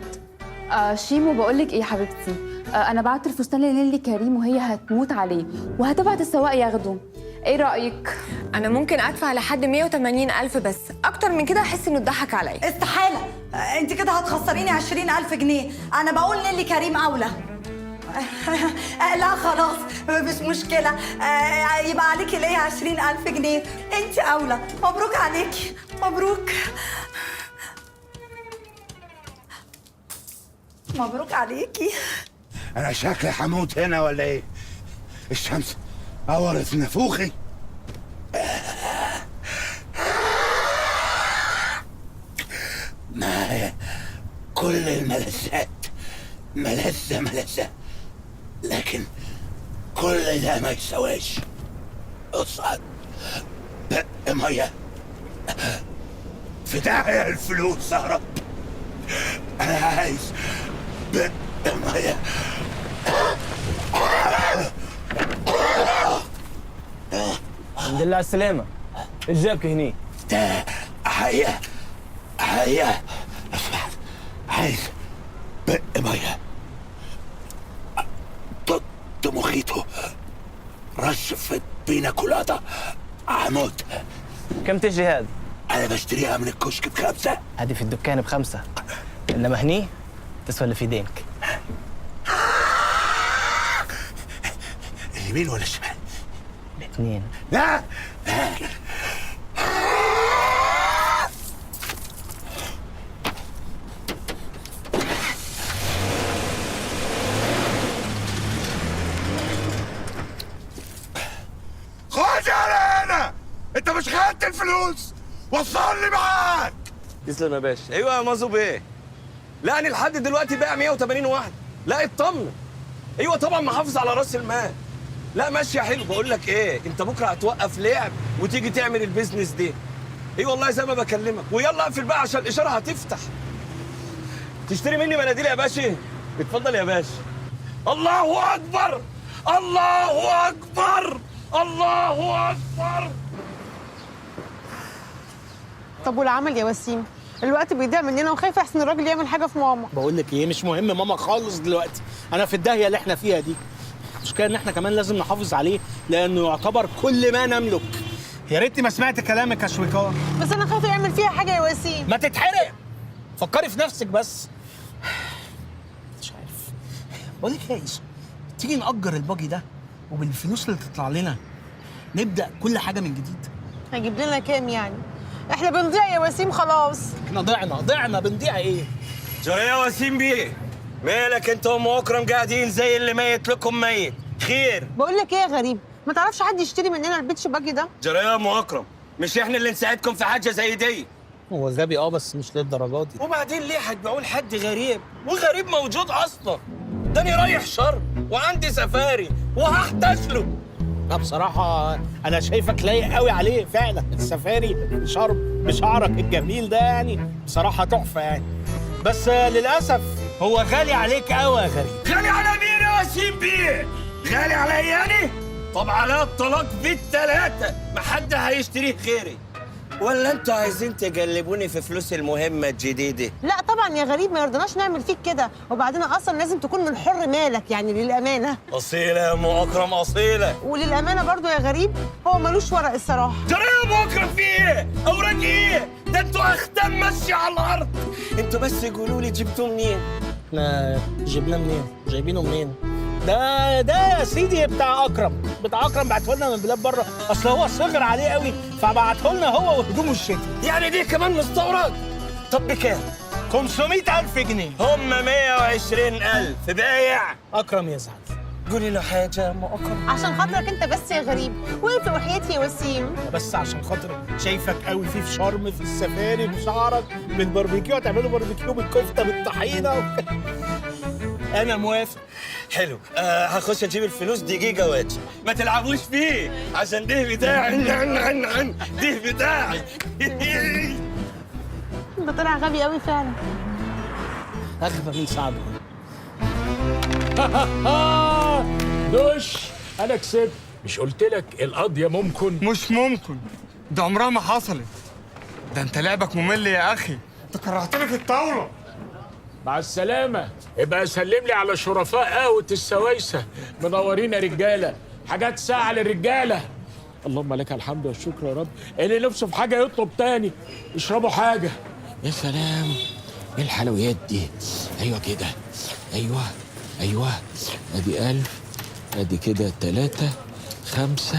شيمو بقول لك ايه يا حبيبتي، انا بعت الفستان لنيلي كريم وهي هتموت عليه وهتبعت السواق ياخده، ايه رايك؟ انا ممكن ادفع لحد 180,000 بس، اكتر من كده احس انه اتضحك عليا. استحالة، انت كده هتخسريني 20,000 جنيه. انا بقول نيلي كريم اولى. لا خلاص مش مشكلة، يبقى عليكي ليا 20,000 جنيه، انت اولى. مبروك عليكي، مبروك مبروك عليكي. انا شكلي هموت هنا ولا ايه؟ الشمس قورت نافوخي. ما كل الملذات ملذة ملذة، لكن كل ده ما يساويش اصعد بق مية. في داهية الفلوس يا رب، انا عايز بق مية. الحمد لله على السلامة. ايش جابك هني؟ ده حقيقة حقيقة عايز بق مية. ضد مخيطه رشفة بينا كولاتا هموت. كم تجي هذا؟ أنا بشتريها من الكشك ب5. هذه في الدكان ب5، إنما هني تسوى اللي في دينك. اليمين ولا الشمال؟ الاثنين. لا خد يا هنا، انت مش خدت الفلوس، وصلني معاك. تسلم يا باشا. ايوه يا مازو بيه. لا انا لحد دلوقتي بايع 180 واحدة. لا اطمن. ايوه طبعا محافظ على راس المال. لا ماشية حلو. بقول لك ايه، انت بكره هتوقف لعب وتيجي تعمل ال business دي. اي والله زي ما بكلمك. ويلا اقفل بقى عشان الاشارة هتفتح. تشتري مني مناديل يا باشا؟ اتفضل يا باشا. الله اكبر الله اكبر الله اكبر. طب والعمل يا وسيم؟ الوقت بيضيع مننا وخايفة احسن الراجل يعمل حاجة في ماما. بقول لك ايه، مش مهم ماما خالص دلوقتي، انا في الداهيه اللي احنا فيها دي. المشكلة ان احنا كمان لازم نحافظ عليه لانه يعتبر كل ما نملك. يا ريتني ما سمعت كلامك يا شويكار. بس انا خايفة يعمل فيها حاجة يا وسيم. ما تتحرق، فكري في نفسك بس. مش عارف بقول لك ايه يا عيسى، تيجي نأجر الباجي ده وبالفلوس اللي تطلع لنا نبدا كل حاجة من جديد. هيجيب لنا كام يعني؟ احنا بنضيع يا وسيم خلاص. احنا ضعنا بنضيع ايه؟ جرى يا وسيم بيه، مالك انت وام اكرم قاعدين زي اللي ميت لكم ميت؟ خير؟ بقول لك ايه يا غريب، ما تعرفش حد يشتري مننا ال beach buggy ده؟ جرى يا ام اكرم، مش احنا اللي نساعدكم في حاجة زي دي. هو غبي بس مش للدرجة دي. وبعدين ليه هتبيعوه لحد غريب؟ وغريب موجود اصلا. ده انا رايح شرم وعندي سفاري وهحتاج له. لا بصراحة أنا شايفك لايق قوي عليه فعلا، السفاري شرم بشعرك الجميل ده يعني بصراحة تحفة يعني. بس للأسف هو غالي عليك قوي يا غريب. غالي على مين يا وسيم بيه؟ غالي عليا يعني؟ طب على الطلاق بالثلاثة ما حد هيشتريه غيري. ولا انتوا عايزين تجلبوني في فلوس المهمة الجديدة؟ لا طبعا يا غريب، ما يرضناش نعمل فيك كده، وبعدين اصلا لازم تكون من حر مالك يعني للأمانة. أصيلة يا أم أكرم، أصيلة. وللأمانة برضو يا غريب هو ملوش ورق الصراحة. ترى يا أم أكرم في إيه؟ أوراق إيه؟ ده انتوا أختام ماشية على الأرض. انتوا بس قولوا لي جبتوه منين؟ احنا جبناه منين؟ جايبينه منين؟ ده يا سيدي بتاع اكرم، بعته لنا من بلاد بره، اصل هو صغر عليه قوي فبعته لنا هو وهدومه الشتوي. يعني دي كمان مستورد؟ طب بكام؟ 500,000 جنيه. هم 120,000 بايع. اكرم يزعل. قولي له حاجة يا ام اكرم. عشان خاطرك انت بس يا غريب، وافق وحياتي يا وسيم. بس عشان خاطر شايفك قوي فيه في شرم في السفاري بشعرك بالباربيكيو، هتعملوا باربيكيو بالكفته بالطحينه. انا موافق. حلو. هخش اجيب الفلوس دقيقة واجي. ما تلعبوش فيه عشان ده بتاعي. عن عن ده بتاعي. ده طلع غبي قوي فعلا. اغبى من سعدة. دش انا كسبت. مش قلت لك القضية ممكن؟ مش ممكن، ده عمرها ما حصلت. ده انت لعبك ممل يا اخي، انت كرهتني في الطاولة. مع السلامة. ابقى سلم لي على شرفاء قهوة السوايسة، منورين يا رجالة، حاجات ساعة للرجالة. اللهم لك الحمد والشكر يا رب. اللي نفسه في حاجة يطلب تاني، اشربوا حاجة. يا سلام، ايه الحلويات دي؟ ايوه كده، ايوه ايوه، ادي 1000، ادي كده 3 5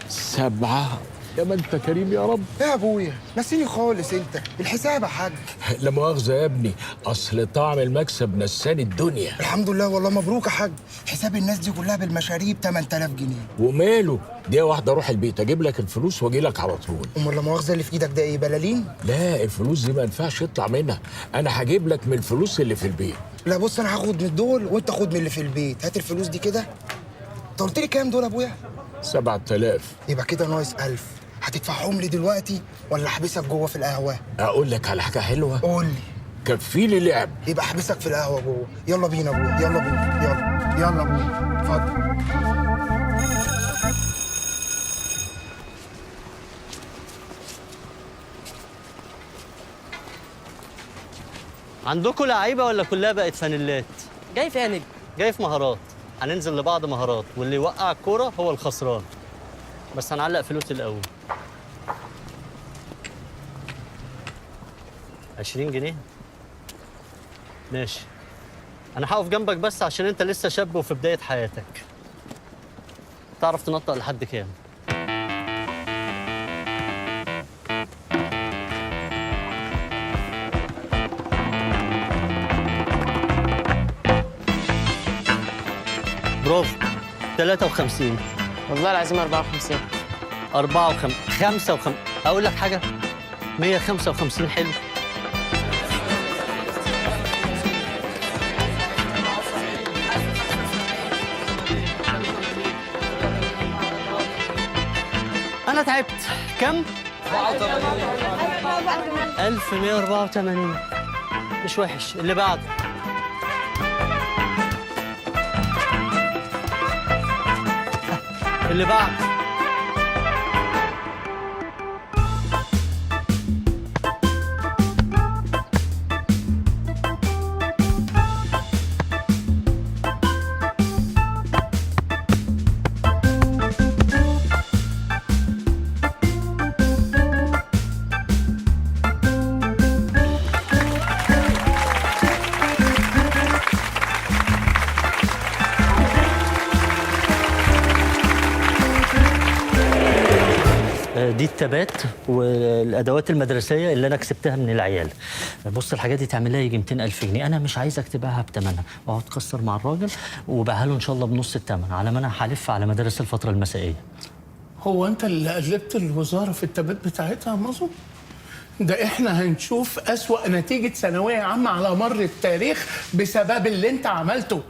7. يا ما انت كريم يا رب. يا ابويا نسيني خالص انت، الحساب يا حاج. لا مؤاخذة يا ابني، اصل طعم المكسب نساني الدنيا. الحمد لله والله، مبروك يا حاج. حساب الناس دي كلها بالمشاريب 8000 جنيه. وماله، دي واحدة اروح البيت اجيب لك الفلوس واجي لك على طول. امال لا مؤاخذة اللي في ايدك ده ايه، بلالين؟ لا الفلوس دي ما ينفعش يطلع منها، انا هجيب لك من الفلوس اللي في البيت. لا بص، انا هاخد من دول وانت خد من اللي في البيت. هات الفلوس دي كده. انت قلت لي كام دول يا ابويا؟ 7000. يبقى كده ناقص 1000. هتدفعهم لي دلوقتي ولا احبسك جوه في القهوة؟ اقول لك على حاجة حلوة. قول لي. كفيلي لعب. يبقى احبسك في القهوة جوه. يلا بينا يا ابويا، يلا بينا، يلا يلا ابويا، اتفضل. عندكم لعيبة ولا كلها بقت فانيلات؟ جاي في نجم؟ جاي في مهارات. هننزل لبعض مهارات، واللي يوقع الكورة هو الخسران. بس هنعلق فلوس الاول. 20 جنيه. ماشي، انا هقف جنبك بس عشان انت لسه شاب وفي بداية حياتك. تعرف تنطق لحد كام؟ برافو. 53. والله العظيم 54. 54 55. اقول لك حاجة، 155. حلو. انا تعبت. كم؟ 1184. مش وحش. اللي بعده. اللي بعده. دي التبات والادوات المدرسية اللي انا كسبتها من العيال. بص الحاجات دي تعمل لها يجي 200,000 جنيه، انا مش عايزك تبيعها بثمنها، اقعد تكسر مع الراجل وبيعها له ان شاء الله بنص الثمن، على ما انا هلف على مدارس الفترة المسائيه. هو انت اللي قلبت الوزارة في التبات بتاعتها يا مازو؟ ده احنا هنشوف اسوأ نتيجة ثانوية عامة على مر التاريخ بسبب اللي انت عملته.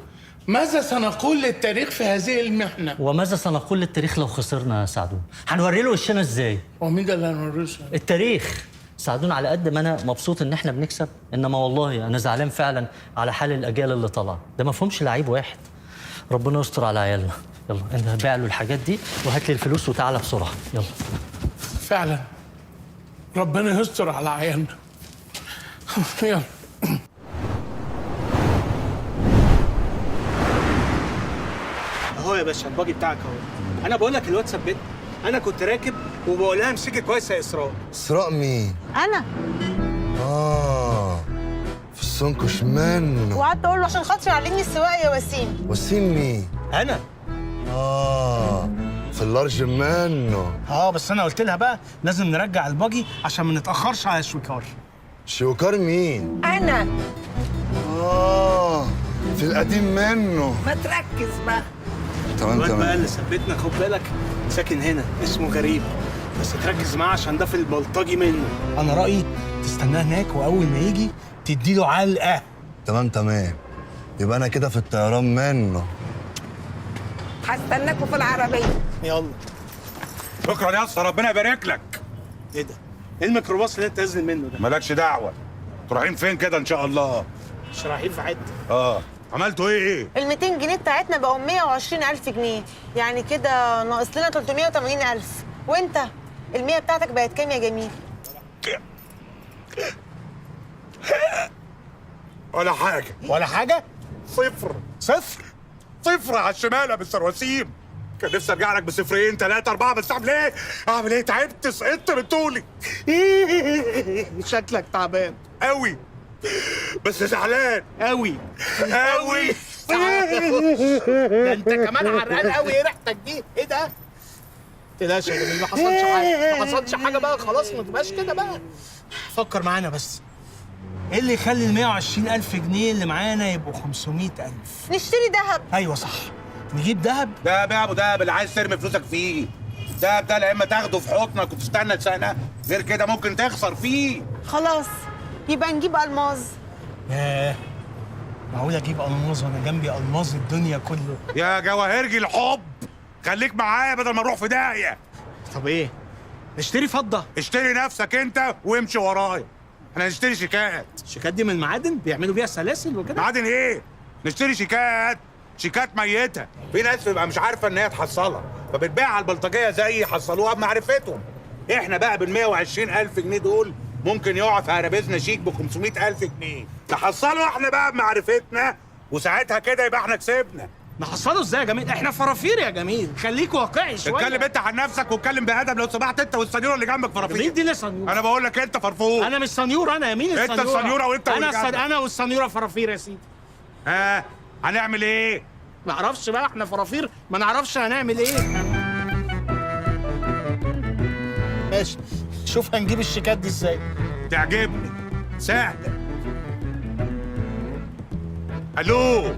ماذا سنقول للتاريخ في هذه المحنة؟ وماذا سنقول للتاريخ لو خسرنا يا سعدون؟ هنوري له وشنا ازاي؟ ومين ده اللي هنوريه؟ التاريخ. سعدون على قد ما انا مبسوط ان احنا بنكسب، انما والله انا زعلان فعلا على حال الاجيال اللي طالعه، ده ما فهمش لعيب واحد. ربنا يستر على عيالنا. يلا انت بيع له الحاجات دي وهات لي الفلوس وتعالى بسرعة، يلا. فعلا ربنا يستر على عيالنا. يلا. اهو يا باشا الباجي بتاعك اهو. انا بقول لك الواد ثبت، انا كنت راكب وبقول لها امسكي كويس يا اسراء. اسراء مين؟ انا. في السنكش منه. وقعدت اقول له عشان خاطري علمني السواقة يا وسيم. وسيم مين؟ انا. في ال large منه. بس انا قلت لها بقى لازم نرجع ال buggy عشان ما نتاخرش على شويكار. شويكار مين؟ انا. في القديم منه. ما تركز بقى. تمام. الواد بقى اللي ثبتنا خد بالك ساكن هنا، اسمه غريب، بس تركز معاه عشان ده في البلطجي منه. انا رايي تستناه هناك واول ما يجي تديله علقه. تمام، يبقى انا كده في الطيران منه. هستناكوا في العربية. يلا. شكرا يا اسطى، ربنا يبارك لك. ايه ده؟ ايه الميكروباص اللي انت نازل منه ده؟ مالكش دعوه. رايحين فين كده ان شاء الله؟ مش رايحين في حتة. عملتوا ايه؟ ال 200 جنيه بتاعتنا بقوا 120,000 جنيه، يعني كده ناقص لنا 380,000. وانت ال 100 بتاعتك بقت كام يا جميل؟ ولا حاجة. ولا حاجة؟ صفر. صفر؟ صفر على الشمال يا مستر وسيم. كان نفسي ارجع لك بصفرين 3 4، بس اعمل ايه؟ اعمل ايه؟ تعبت، سقطت من طولي. شكلك تعبان قوي، بس زعلان قوي قوي. ده انت كمان عرقان قوي. ايه ريحتك دي؟ ايه ده؟ تلاش يا جميل، ما حصلش حاجة، ما حصلش حاجة بقى، خلاص ما تبقاش كده بقى. فكر معانا بس، ايه اللي يخلي ال 120,000 جنيه اللي معانا يبقوا 500,000؟ نشتري ذهب. ايوه صح، نجيب ذهب. دهب يا ابو دهب اللي عايز ترمي فلوسك فيه. دهب ده لا اما تاخده في حضنك وتستنى سنة، غير كده ممكن تخسر فيه. خلاص يبقى نجيب الماظ. ياه، معقول اجيب الماظ وانا جنبي الماظ الدنيا كله؟ يا جواهرجي الحب، خليك معايا بدل ما نروح في داهية. طب ايه؟ نشتري فضة؟ اشتري نفسك انت وامشي ورايا. احنا نشتري شيكات. الشيكات دي من المعادن؟ بيعملوا بيها سلاسل وكده؟ معادن ايه؟ نشتري شيكات، شيكات ميته. في ناس بتبقى مش عارفه ان هي تحصلها، فبتبيع على البلطجيه زي حصلوها بمعرفتهم. احنا بقى بال 120,000 جنيه دول ممكن يقع في عربيتنا شيك ب 500,000 جنيه، نحصله احنا بقى بمعرفتنا، وساعتها كده يبقى احنا كسبنا. نحصله ازاي يا جميل؟ احنا فرافير يا جميل، خليك واقعي شوية. اتكلم انت عن نفسك واتكلم بادب لو سمحت، انت والسنيوره اللي جنبك فرافير. مين دي اللي سنيوره؟ انا بقول لك انت فرفور. انا مش سنيوره، انا مين السنيورة؟ انت السنيورة وانت انا والسنيوره فرافير يا سيدي. ها هنعمل ايه؟ ما اعرفش بقى، احنا فرافير ما نعرفش هنعمل ايه. ماشي، شوف هنجيب الشيكات دي ازاي. تعجبني، سهلة. الو،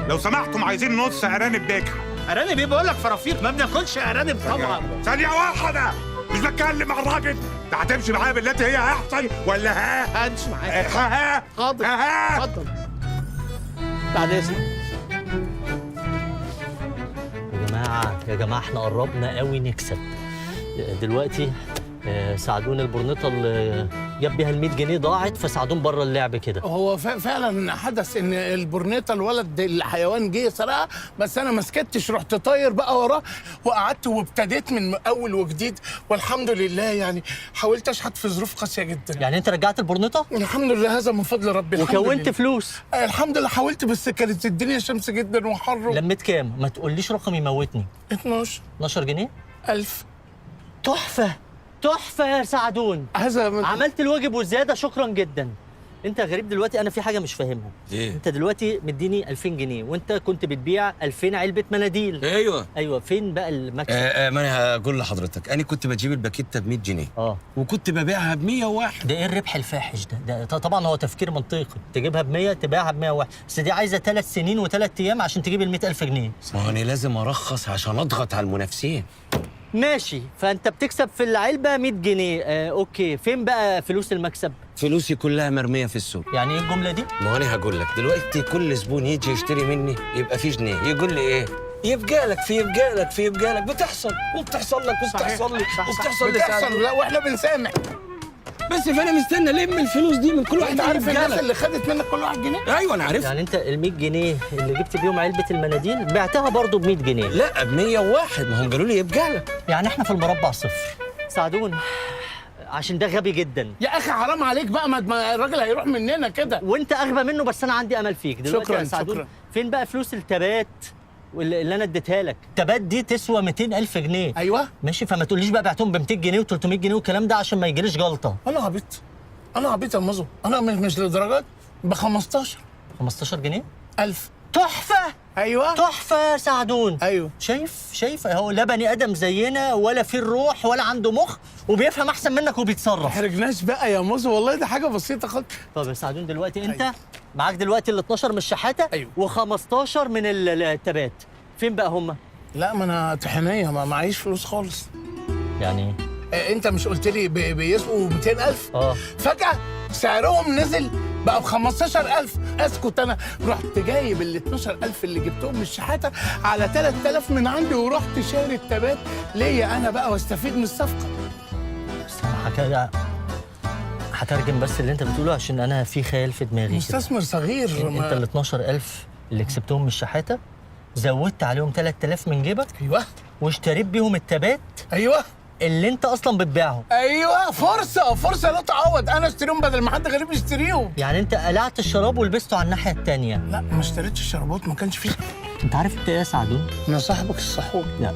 لو سمحتم عايزين نص ارانب بجحة. ارانب ايه؟ بقول لك فرافير ما بناكلش ارانب طبعا. ثانية واحدة، مش بتكلم مع الراجل. انت هتمشي معايا بالتي هي احسن ولا ها؟ همشي معاك. ها ها. حاضر. ها. اتفضل. بعد اذنك. يا جماعة يا جماعة احنا قربنا قوي نكسب دلوقتي. سعدون البرنيطه اللي جاب بيها ال 100 جنيه ضاعت، فسعدون بره اللعب كده. هو فعلا حدث ان البرنيطه الولد الحيوان جه سرقها، بس انا ما سكتش، رحت طاير بقى وراه وقعدت وابتديت من اول وجديد، والحمد لله يعني حاولت اشحت في ظروف قاسية جدا. يعني انت رجعت البرنيطه؟ الحمد لله، هذا من فضل ربي. وكونت فلوس؟ الحمد لله حاولت، بس كانت الدنيا شمس جدا وحر. لميت كام؟ ما تقوليش رقم يموتني. 12. 12 جنيه؟ 1000. تحفة تحفة يا سعدون، هذا عملت الواجب والزيادة، شكرا جدا. انت غريب دلوقتي، انا في حاجة مش فاهمها. ايه؟ انت دلوقتي مديني 2000 جنيه وانت كنت بتبيع 2000 علبة مناديل. ايوه ايوه، فين بقى المكسب؟ ما انا هقول لحضرتك، انا كنت بجيب الباكيته ب 100 جنيه وكنت ببيعها ب 101. ده ايه الربح الفاحش ده؟ ده طبعا هو تفكير منطقي، تجيبها ب 100 تبيعها ب 101، بس دي عايزه 3 سنين و3 ايام عشان تجيب ال 100000 جنيه. ما هو انا لازم ارخص عشان اضغط على المنافسين. ماشي، فانت بتكسب في العلبة 100 جنيه. okay، فين بقى فلوس المكسب؟ فلوسي كلها مرمية في السوق. يعني ايه الجملة دي؟ ما انا هقول لك دلوقتي، كل زبون يجي يشتري مني يبقى فيه جنيه، يقول لي ايه؟ يبقى لك في يبقى لك في يبقى لك، بتحصل وبتحصل لك وبتحصل لي وبتحصل لي، بتحصل. لا واحنا بنسامح بس، فانا مستني الم الفلوس دي من كل واحد. انت عارف الناس اللي خدت منك كل واحد جنيه؟ ايوه انا عارف. يعني انت ال 100 جنيه اللي جبت بيهم علبة المناديل بعتها برضه ب 100 جنيه؟ لا ب 101، ما هم قالوا لي يبقى لك. يعني احنا في المربع صفر. ساعدون عشان ده غبي جدا يا اخي، حرام عليك بقى، ما الراجل هيروح مننا كده. وانت اغبى منه، بس انا عندي امل فيك دلوقتي. شكرا يا سعدون. شكرا. فين بقى فلوس التبات اللي انا اديتها لك؟ التبات دي تسوى 200000 جنيه. ايوه ماشي، فما تقوليش بقى بعتهم ب 200 جنيه و300 جنيه والكلام ده عشان ما يجيليش جلطة. انا عبيط، انا عبيط يا مازو، انا مش للدرجات. ب 15 15 جنيه؟ 1000. تحفة. ايوه تحفة سعدون. ايوه شايف اهو، لا بني ادم زينا ولا في الروح ولا عنده مخ، وبيفهم احسن منك وبيتصرف. ما حرجناش بقى يا مازو، والله ده حاجة بسيطة خالص. طب يا سعدون دلوقتي انت أيوة. معاك دلوقتي ال 12 من الشحاته. ايوه. و15 من التبات، فين بقى هم؟ لا ما انا طحينيه، ما معيش فلوس خالص. يعني ايه؟ انت مش قلت لي بيسقوا 200000؟ فجأة سعرهم نزل بقى ب 15000. اسكت انا، رحت جايب ال 12000 اللي جبتهم من الشحاته على 3000 من عندي، ورحت شاري التبات ليا انا بقى واستفيد من الصفقة. استنى هترجم بس اللي انت بتقوله عشان انا في خيال في دماغي. مستثمر صغير. انت ال 12000 اللي كسبتهم من الشحاته زودت عليهم 3000 من جيبك. ايوه. واشتريت بيهم التبات. ايوه. اللي انت اصلا بتبيعهم. ايوه، فرصة لا تعوض، انا اشتريهم بدل ما حد غريب يشتريهم. يعني انت قلعت الشراب ولبسته على الناحية الثانية. لا ما اشتريتش الشرابات، ما كانش فيه. انت عارف انت ايه يا سعدون؟ انا صاحبك الصحوب. لا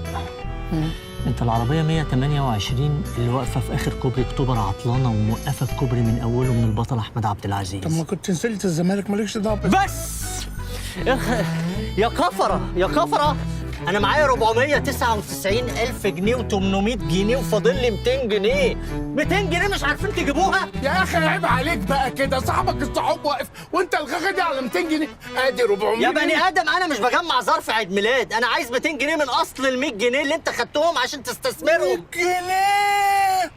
انت العربية 128 اللي واقفة في اخر كوبري اكتوبر عطلانه وموقفه الكوبري من اوله من البطل احمد عبد العزيز. طب ما كنت نزلت الزمالك، مالكش دعوه. بس يا كفره يا كفره، أنا معايا 499,000 جنيه و800 جنيه وفاضل لي 200 جنيه. 200 جنيه مش عارفين تجيبوها؟ يا أخي عيب عليك بقى كده، صاحبك الصحوب واقف وأنت الغاغة دي على 200 جنيه. أدي 400. يا بني آدم أنا مش بجمع ظرف عيد ميلاد، أنا عايز 200 جنيه من أصل ال 100 جنيه اللي أنت خدتهم عشان تستثمرهم. 100 جنيه؟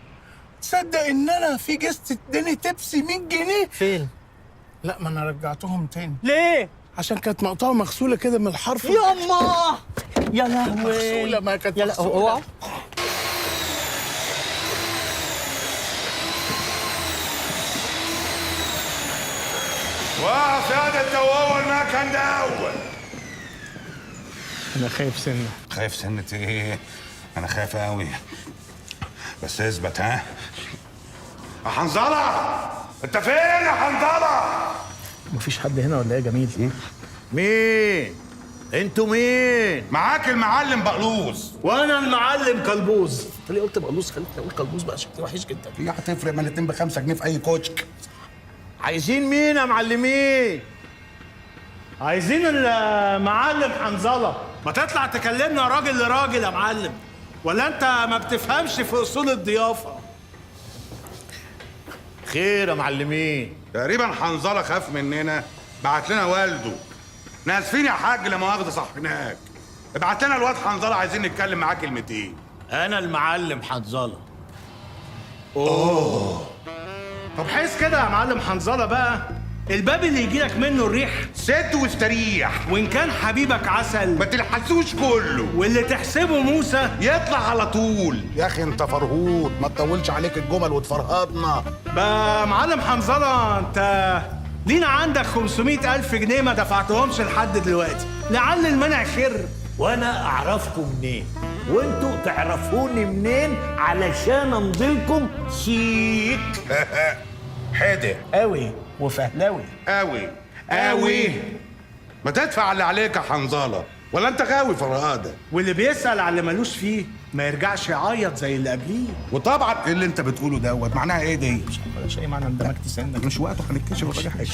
تصدق إن أنا في guest اداني tips 100 جنيه؟ فين؟ لا ما أنا رجعتهم تاني. ليه؟ عشان كانت مقطوعة مغسوله كده من الحرف. يما يا لهوي، مغسوله، ما كانت مغسوله. اوعى. واقف يا ده انت وهو المكان ده اول. انا خايف سنة. خايف سنة ايه؟ انا خايف قوي. بس اثبت. ها يا حنظلة، انت فين يا حنظلة؟ مفيش حد هنا ولا ايه يا جميل؟ مين؟ انتوا مين؟ معاك المعلم بقلوز. وانا المعلم كلبوز. انت ليه قلت بقلوز؟ خليتني اقول كلبوز بقى، شكلي وحش جدا. ايه هتفرق؟ ما الاتنين ب5 جنيه في اي كشك. عايزين مين يا معلمين؟ عايزين المعلم حنظلة. ما تطلع تكلمنا راجل لراجل يا معلم، ولا انت ما بتفهمش في اصول الضيافة؟ خير يا معلمين. تقريبا حنظلة خاف مننا، بعت لنا والده. ناسفين يا حاج، لا مؤاخذة صحيناك. ابعت لنا الواد حنظلة، عايزين نتكلم معاه كلمتين. انا المعلم حنظلة. اوه. طب حس كده يا معلم حنظلة بقى، الباب اللي يجي لك منه الريح سد واستريح، وان كان حبيبك عسل ما تلحسوش كله، واللي تحسبه موسى يطلع على طول. يا اخي انت فرهود، ما تطولش عليك الجمل وتفرهدنا. بقى معلم حنظلة، انت لينا عندك 500,000 جنيه ما دفعتهمش لحد دلوقتي، لعل المنع خير. وانا اعرفكم منين وانتوا تعرفوني منين علشان امضيلكم شيك؟ حدق قوي وفهلاوي قوي قوي. ما تدفع اللي عليك يا حنظلة. ولا انت غاوي فرهاده؟ واللي بيسال على اللي مالوش فيه ما يرجعش يعيط زي اللي قبليه. وطبعا ايه اللي انت بتقوله دوت معناها ايه دي؟ مش عارف ايه معنى اندمجت سنك. مش وقته، هنتكشف ولا حاجة.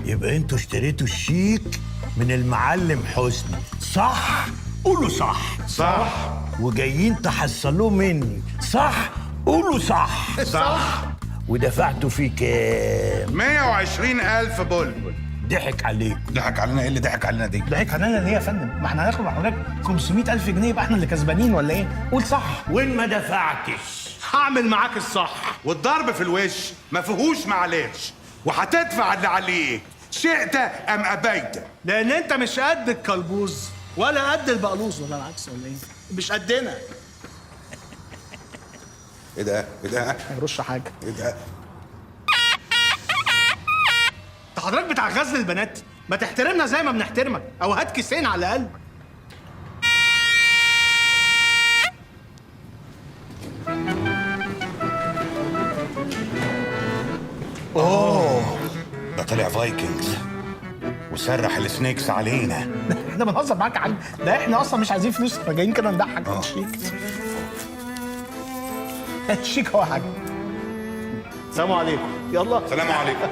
يبقى انتوا اشتريتوا الشيك من المعلم حسني، صح؟ قولوا صح. صح. وجايين تحصلوه مني، صح؟ قولوا صح. صح. ودفعتوا فيه كام؟ 120,000 بلبل. ضحك عليك. ضحك علينا؟ ايه اللي ضحك علينا دي؟ ضحك علينا ليه يا فندم؟ ما احنا هناخد مع حضرتك 500,000 جنيه، يبقى احنا اللي كسبانين ولا ايه؟ قول صح. وين ما دفعتش هعمل معاك الصح. والضرب في الوش ما فيهوش معلش، وهتدفع اللي عليك شئت ام ابيت. لان انت مش قد الكلبوز ولا قد البقلوز، ولا العكس ولا ايه؟ مش قدنا. ايه ده؟ ايه ده؟ هيرش حاجة. ايه ده؟ انت حضرتك بتاع غزل البنات، ما تحترمنا زي ما بنحترمك، او هات كيسين على الاقل. اوه ده طلع Vikings وسرح ال snakes علينا. احنا بنهزر معاك يا حاج، ده احنا اصلا مش عايزين فلوس، احنا جايين كده نضحك. الشيك الشيك هو يا حاج. السلام عليكم. يلا السلام عليكم.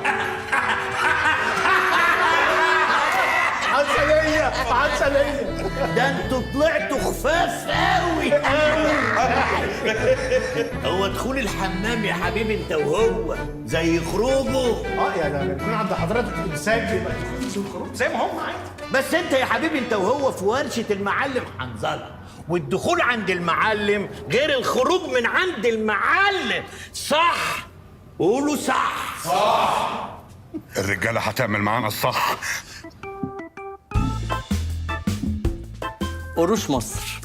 عسلية عسلية. ده انتوا طلعتوا خفاف قوي. هو دخول الحمام يا حبيبي انت وهو زي خروجه. يعني لما يكون عند حضرتك امساك يبقى دخول خروج زي ما هم عادي. بس انت يا حبيبي انت وهو في ورشة المعلم حنظلة، والدخول عند المعلم غير الخروج من عند المعلم، صح؟ قولوا صح. صح. الرجالة هتعمل معانا الصح. قروش مصر.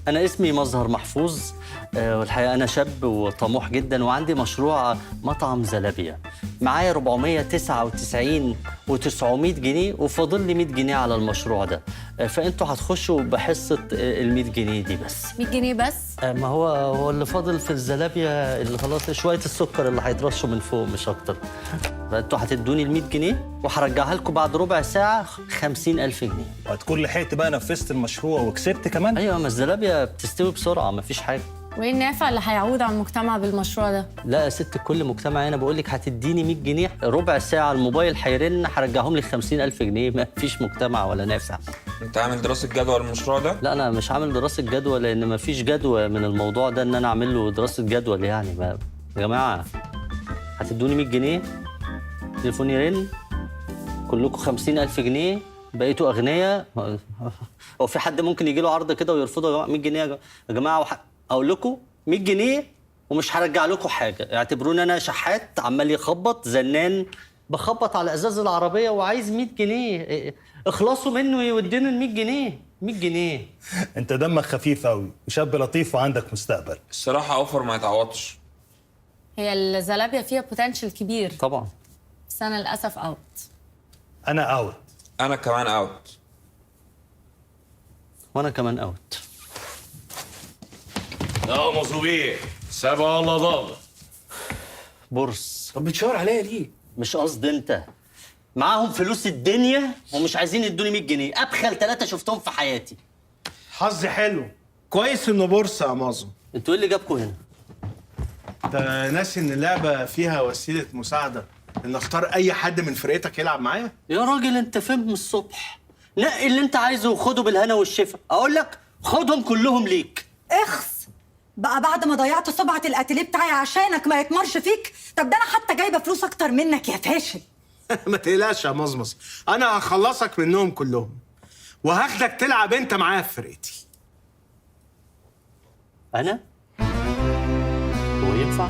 أنا اسمي مظهر محفوظ، والحقيقة أنا شاب وطموح جدا، وعندي مشروع مطعم زلابية. معايا 499 و900 جنيه، وفاضل لي 100 جنيه على المشروع ده، فأنتوا هتخشوا بحصة ال 100 جنيه دي بس. 100 جنيه بس؟ ما هو اللي فاضل في الزلابية اللي خلاص شوية السكر اللي هيترشوا من فوق مش أكتر. فأنتوا هتدوني ال 100 جنيه وهرجعها لكم بعد ربع ساعة 50,000 جنيه. وهتكون لحقت بقى نفذت المشروع وكسبت كمان؟ أيوه، ما الزلابية بتستوي بسرعة، مفيش حاجة. وايه النافع اللي هيعود على المجتمع بالمشروع ده؟ لا يا ست كل مجتمع، انا بقول لك هتديني 100 جنيه ربع ساعة الموبايل هيرن هرجعهم لك 50,000 جنيه. ما فيش مجتمع ولا نافع. انت عامل دراسة جدوى للمشروع ده؟ لا انا مش عامل دراسة جدوى، لان ما فيش جدوى من الموضوع ده ان انا اعمل له دراسة جدوى يعني. يا جماعة هتدوني 100 جنيه، تليفون يرن، كلكم 50,000 جنيه، بقيتوا اغنياء. هو في حد ممكن يجي له عرض كده ويرفضه؟ يا جماعة 100 جنيه يا جماعة، اقول لكم 100 جنيه ومش هرجع لكم حاجة، اعتبروني انا شحات عمال يخبط زنان، بخبط على ازاز العربية وعايز 100 جنيه، اخلصوا منه يوديني ال 100 جنيه. 100 جنيه. انت دمك خفيف قوي وشاب لطيف وعندك مستقبل. الصراحة offer ما يتعوضش. هي الزلابيا فيها potential كبير طبعا، بس انا للاسف out. انا out. انا كمان out. وانا كمان out. لا مصوبيه سبع الله ضابط برص. طب بتشاور عليا ليه؟ مش قصدي، انت معاهم فلوس الدنيا ومش عايزين يدوني 100 جنيه، ابخل 3 شفتهم في حياتي. حظي حلو، كويس انه بورصة يا مازو. انتوا ايه اللي جابكم هنا؟ انت ناسي ان اللعبة فيها وسيلة مساعدة، ان اختار اي حد من فرقتك يلعب معايا؟ يا راجل انت فين من الصبح؟ نقي اللي انت عايزه وخده بالهنا والشفا. اقول لك خدهم كلهم ليك. اخس بقى بعد ما ضيعت سبعة الاتيليه بتاعي عشانك ما يتمرش فيك. طب ده انا حتى جايبه فلوس اكتر منك يا فاشل. ما تقلقش يا مزمز، انا هخلصك منهم كلهم وهاخدك تلعب انت معايا في فرقتي. انا؟ هو ينفع؟